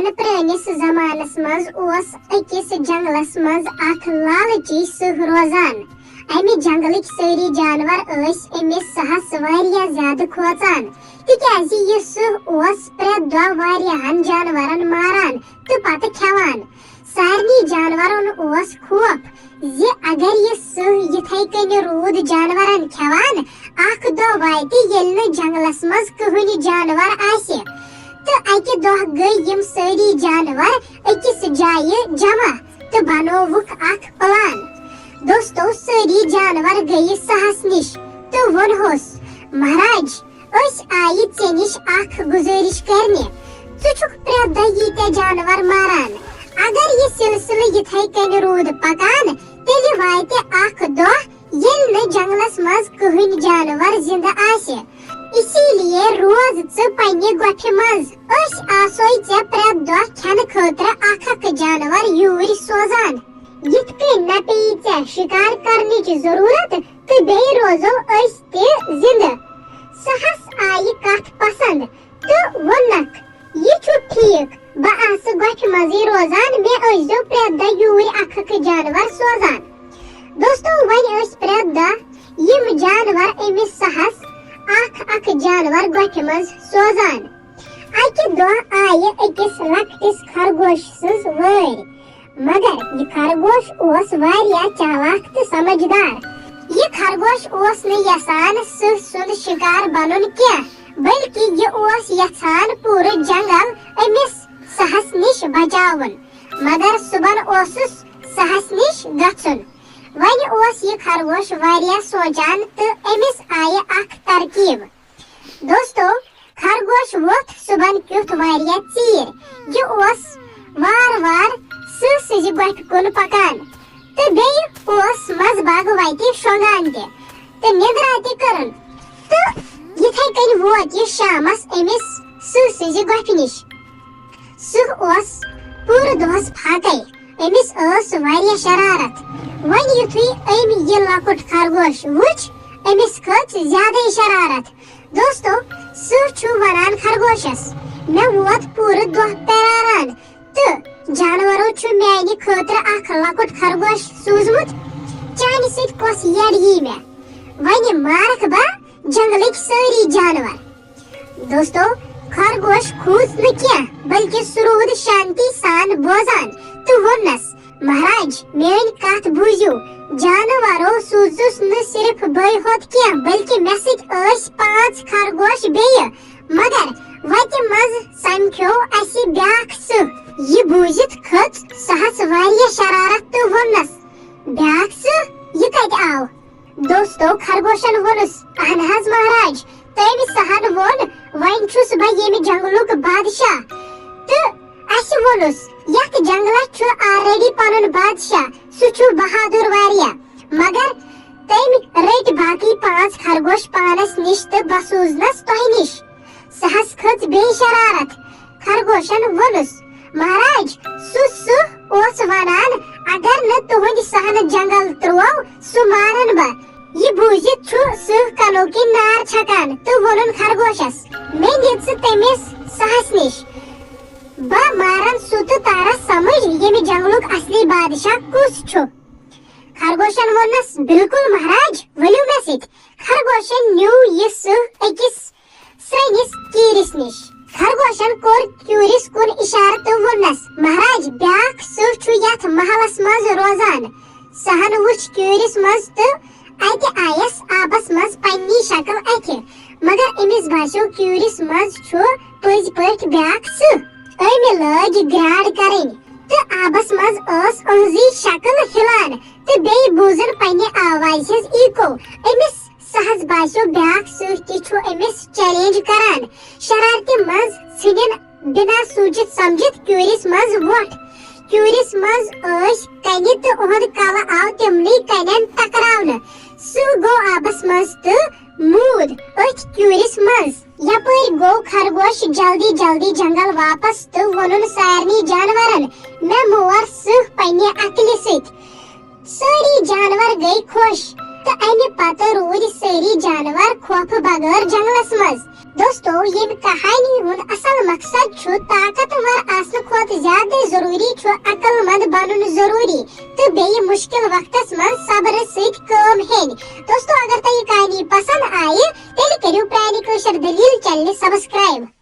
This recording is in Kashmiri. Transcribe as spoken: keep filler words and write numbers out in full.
پرٲنِس زمانس منٛز اوس أکِس جنگلس منٛز اکھ لالچی سٕہہ روزان۔ امہِ جنگلٕکۍ سٲری جانور ٲسۍ أمِس سٕہس واریاہ زیادٕ کھوژان، تِکیازِ یہِ سٕہہ اوس پرٛٮ۪تھ دۄہ واریاہن جانورن ماران تہٕ پتہٕ کھٮ۪وان۔ سارنٕے جانورن اوس خوف زِ اگر یہِ سٕہہ یِتھے کٔنۍ روٗد جانورن کھٮ۪وان، اکھ دۄہ واتہِ ییٚلہِ نہٕ جنگلس منٛز کٕہٕنۍ جانور آسہِ۔ تہٕ اکہِ دۄہ گٔے یِم سٲری جانور أکِس جایہِ جمع تہٕ بنووُکھ اکھ پلان۔ دوستو، سٲری جانور گٔیہِ سٕہس نِش تہٕ ووٚنہوس، مہراج، أسۍ آیہِ ژےٚ نِش اکھ گُزٲرِش کرنہِ۔ ژٕ چھُکھ پرٛٮ۪تھ دۄہ ییٖتیٛاہ جانور ماران۔ اگر یہِ سلسلہٕ یِتھے کٔنۍ روٗد پکان، تیٚلہِ واتہِ اکھ دۄہ، ییٚلہِ نہٕ جنگلس منٛز کٕہٕنۍ جانور زِندٕ آسہِ۔ اسی لیے روز ژٕ پننہِ گۄپھِ منٛز۔ أسۍ آسوے ژےٚ پرٛٮ۪تھ دۄہ کھٮ۪نہٕ خٲطرٕ اکھ اکھ جانور یوٗرۍ سوزان۔ یِتھ کٔنۍ نہ پیٚیہِ ژےٚ شِکار کرنٕچ ضروٗرت تہٕ بیٚیہِ روزو أسۍ تہِ زِندٕ۔ سٕہس آیہِ کتھ پسند تہٕ ووٚننکھ، یہِ چھُ ٹھیٖک، بہٕ آسہٕ گۄپھِ منٛزٕے روزان، مےٚ ٲسۍزیو پرٛٮ۪تھ دۄہ یوٗرۍ اکھ اکھ جانور سوزان۔ دوستو، وۄنۍ ٲسۍ پرٛٮ۪تھ دۄہ یِم جانور أمِس سٕہس اکھ اکھ جانور گۄپھِ منٛز سوزان۔ اکہِ دۄہ آیہِ أکِس لۄکٹِس خرگوش سٕنٛز وٲرۍ، مگر یہِ خرگوش اوس واریاہ چالاک تہٕ سمجھدار۔ یہِ خرگوش اوس نہٕ یژھان سٕہہ سُنٛد شِکار بنُن کینٛہہ، بلکہِ یہِ اوس یژھان پوٗرٕ جنگل أمِس سٕہس نِش بچاوُن۔ مگر صُبحن اوسُس سٕہس نِش گژھُن۔ وۄنۍ اوس یہِ خرگوش واریاہ سونٛچان تہٕ أمِس آیہِ اکھ ترکیب۔ دوستو، خرگوش ووٚتھ صُبحن کیُتھ واریاہ ژیٖرۍ۔ یہِ اوس وار وار سٕہہ سٕنٛزِ گۄپھِ کُن پکان تہٕ بیٚیہِ اوس منٛزٕ باگہٕ وتہِ شۄنٛگان تہِ تہٕ نِندرا تہِ کران۔ تہٕ یِتھے کٔنۍ ووت یہِ شامس أمِس سٕہہ سٕنٛزِ گۄپھِ نِش۔ سٕہہ اوس پوٗرٕ دۄہس فاقے۔ أمِس ٲس واریاہ شرارت۔ وۄنۍ یُتھُے أمۍ یہِ لۄکُٹ خرگوش وُچھ، أمِس کھٔژ زیادَے شرارت۔ دوستو، سٕہہ چھُ وَنان خرگوشس، مےٚ ووت پوٗرٕ دۄہ پیاران تہٕ جانورو چھُ میانہِ خٲطرٕ اکھ لۄکُٹ خرگوش سوٗزمُت۔ چانہِ سۭتۍ کۄس یٔڈ یی مےٚ؟ وۄنۍ مارکھ بہٕ جنگلٕکۍ سٲری جانور۔ دوستو، خرگوش کھوٗژ نہٕ کینٛہہ، بلکہِ سُہ روٗد شانتی سان بوزان تہٕ ووٚننس، مہراج، میٲنۍ کتھ بوٗزِو۔ جانورو سوٗزُس نہٕ صرف بٕے ہوت کینٛہہ، بلکہِ مےٚ سۭتۍ ٲسۍ پانٛژھ خرگوش بیٚیہِ۔ مگر وتہِ منٛز سمکھیو اسہِ بیاکھ سٕہہ۔ یہِ بوٗزِتھ کھٔژ سٕہس واریاہ شرارت تہٕ ووٚننس، بیاکھ سٕہہ؟ یہِ کتہِ آو؟ دوستو، خرگوشن ووٚنُس، اہن حظ مہراج، تٔمۍ سٕہن ووٚن، وۄنۍ چھُس بہٕ ییٚمہِ جنگلُک بادشاہ۔ تہٕ اسہِ ووٚنُس، یتھ جنگلس چھُ already پنُن بادشاہ، سُہ چھُ بہادُر واریاہ۔ مگر تٔمۍ رٔٹۍ باقٕے پانٛژھ خرگوش پانس نِش تہٕ بہٕ سوٗزنس تۄہہِ نِش۔ سٕہس کھٔژ بیٚیہِ شرارت۔ خرگوشن ووٚنُس، مہراج، سُہ سٕہہ اوس ونان، اگر نہٕ تُہنٛدِ سٕہنہٕ جنگل تروو، سُہ مارن بہٕ۔ یہِ بوٗزِتھ چھُ سٕہہ کنو کِنۍ نار چھکان تہٕ ووٚنُن خرگوشس، مےٚ نِژ تٔمِس سٕہس نِش۔ بہٕ مارن سُہ تہٕ ترس سمجھ، ییٚمہِ جنگلُک اصلی بادشاہ کُس چھُ۔ خرگوشن ووٚننس، بالکل مہراج، ؤلِو مےٚ سۭتۍ۔ خرگوشن نیوٗ یہِ سٕہہ أکِس سرٛنِس کیٖرِس نِش۔ خرگوشن کوٚر کیٖرِس کُن اِشارٕ تہٕ ووٚننس، مہراج، بیٛاکھ سٕہہ چھُ یتھ محلس منٛز روزان۔ سٕہن وُچھ کیٖرِس منٛز تہٕ اتہِ آیس آبس منٛز پننی شکل اتھِ۔ مگر أمِس باسیو کیٖرِس منٛز چھُ پٔزۍ پٲٹھۍ بیٛاکھ سٕہہ۔ أمۍ لٲج گرٛاڑ کرٕنۍ تہٕ آبس منٛز ٲس أہنٛزٕے شکل ہِلان تہٕ بیٚیہِ بوٗزُن پننہِ آوازِ ہٕنٛز ایکو۔ أمِس سٕہس باسیو بیٛاکھ سٕہہ تہِ چھُ أمِس challenge کران۔ شرارتہِ منٛز ژھٕنِن بنا سوٗنٛچِتھ سمجھِتھ کیٖرِس منٛز وۄٹھ۔ کیٖرِس منٛز ٲسۍ کنہِ تہٕ اُہُنٛد کلہٕ آو تِمنٕے کنٮ۪ن ٹکراونہٕ۔ سٕہہ گوٚو آبس منٛز تہٕ موٗد أتھۍ کیٖرِس منٛز۔ یپٲرۍ گوٚو خرگوش جلدی جلدی جنگل واپس تہٕ ووٚنُن سارنٕے جانورن، مےٚ مور سٕہہ پننہِ اکلہِ سۭتۍ۔ سٲری جانور گٔے خۄش تہٕ امہِ پتہٕ روٗدۍ سٲری جانور خوفہٕ بغٲر جنگلس منٛز۔ دوستو، ییٚمہِ کہانی ہُنٛد اصل مقصد چھُ، طاقتور آسنہٕ کھۄتہٕ زیادٕ ضروٗری چھُ عقل مند بنُن ضروٗری، تہٕ بیٚیہِ مُشکِل وقتس منٛز صبرٕ سۭتۍ کٲم ہیٚنۍ۔ دوستو، اگر تۄہہِ یہِ کہانی پسند آیہِ، تیٚلہِ کٔرِو پرٛانہِ کٲشِر دٔلیٖل چینلہِ subscribe۔